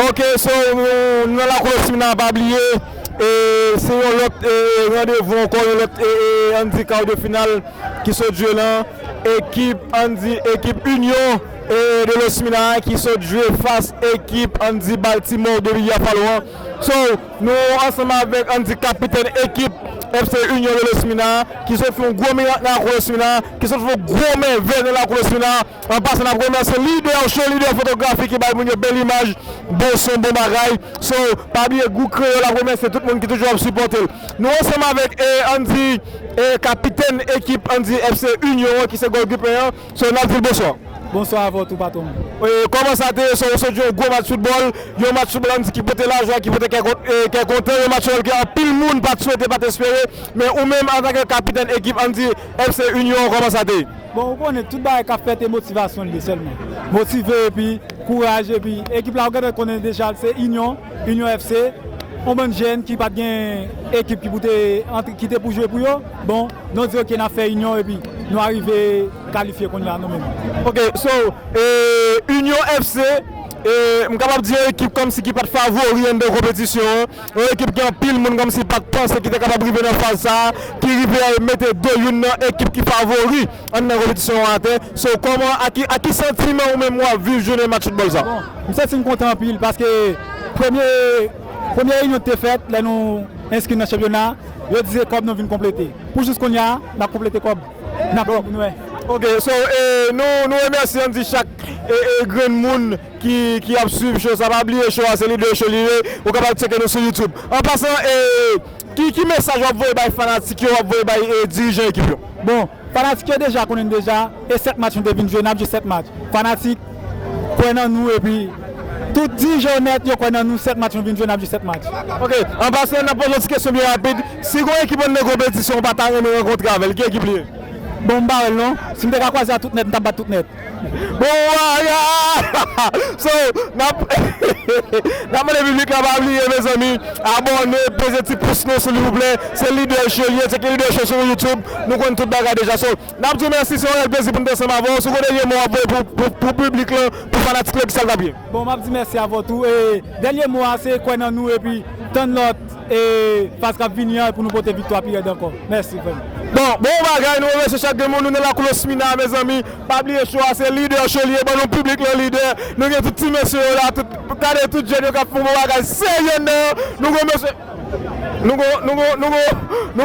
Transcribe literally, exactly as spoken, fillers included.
Ok, so, nou, nou nan lakou Lòsmina, pa bliye, e, se yon lòt, e, randevou ankò, yon lòt, e, e, ann di, kar de final ki sot jwe lan. Ekip, ann di, ekip Union, e, de Lòsmina ki sot jwe fas ekip, ann di, Baltimore de Villafalo an. So, nou ansanm avèk, ann di, kapitèn ekip F C Union de Lòsmina ki sot fè yon gwo mirak nan lakou Lòsmina, ki sot fè yon gwo mèvèy nan lakou Lòsmina. An pasan, n ap remèsye lidè cho, lidè fotografi ki bay moun yo bèl imaj, bon son, bon bagay. So, pa bliye Gwoup Kreyòl ap remèsye tout moun ki toujou ap sipòte l. Nou ansanm avèk, e, ann di, e, kapitèn ekip, ann di, F C Union an, ki se gòlkipa an. So, n ap di l bonswa. Bonswa avè w tou, patwon. E, kòman sa te ye? So, w sot jwe yon gwo match foutbòl, yon match foutbòl, ann di, ki pote lajwa, ki pote kè kon-, e, kè kontan, yon match foutbòl ke anpil moun pa t swete, pa t espere, men ou menm, antanke kapitèn ekip, ann di, F C Union an, kòman sa te ye? Bon, ou konnen tout bagay k ap fèt e motivasyon li ye sèlman. Motive epi kouraj epi ekip la ou gentan konnen deja se Union, Union F C, yon bann jèn ki pa t gen ekip ki pou te antre, ki te pou jwe pou yo. Bon, nou di ok n ap fè Union epi nou arive kalifye kounye a nou menm. Ok, so, e, Union F C, e, m kapab di yon ekip kòmsi ki pa t favori anndan konpetisyon an. Yon ekip gen anpil moun kòmsi pa t panse ki te kapab rive nan faz sa a, ki rive mete do youn nan ekip ki favori anndan konpetisyon an atè. So, kòman, ak ki, ak ki santiman ou menm w ap viv jounen match foutbòl sa? Bon, m santi m kontan anpil paske premye, premye reyinyon ki te fèt lè nou enskri nan chanpyona, yo di se kòb nou vin konplete. Pou jis kounye a, n ap konplete kòb. N ap fè pou nou wè. Ok, so, e, nou, nou remèsye, ann di, chak, e, e, grenn moun ki, ki ap swiv show sa. Pa bliye show a, se Lidè Show li ye. Ou kapab tcheke nou sou YouTube. An pasan, e, ki, ki mesaj w ap voye bay fanatik yo, w ap voye bay, e, dirijan ekip yo? Bon, fanatik yo deja konnen deja, e sèt match nou te vin jwe, n ap jwe sèt match. Fanatik kwè nan nou, epi tout dirijan yo nèt, yo kwè nan nou, sèt match nou vin jwe, n ap jwe sèt match. Ok, an pasan, n ap poze yon ti kesyon byen rapid. Si gon ekip anndan konpetisyon ou pa ta renmen rankontre avè l, ki ekip li ye? Bon, m pa wè l non. Si m te ka kwaze ak tout nèt, m t ap bat tout nèt. Bon bagay! So, n ap, n ap mande piblik la pa bliye, mezanmi, abòne, peze ti pous nou silvouplè. Se Lidè Show li ye, tcheke Lidè Show sou YouTube. Nou konn tout bagay deja. So, n ap di w mèsi, se yon rèl plezi pou n te ansanm avè w. Si w gon dènye mo w ap voye pou, pou, pou piblik lan, pou fanatik lan, kisa l t ap ye? Bon, m ap di mèsi avè w tou. E dènye mo a, se kwè nan nou epi tann lòt, e, faz k ap vini an pou nou pote viktwa pi rèd ankò. Mèsi, frè m. Bon, bon bagay, nou remèsye chak de moun, nou nan lakou Lòsmina, mezanmi. Pa bliye show a, se Lidè Show li ye, ban nou piblik lan Lidè. Nou gen tout ti mesye yo la, tout, gade tout jèn yo k ap fè yon bon bagay serye anndan. Nou gon mesye, nou gon, nou gon, nou gon,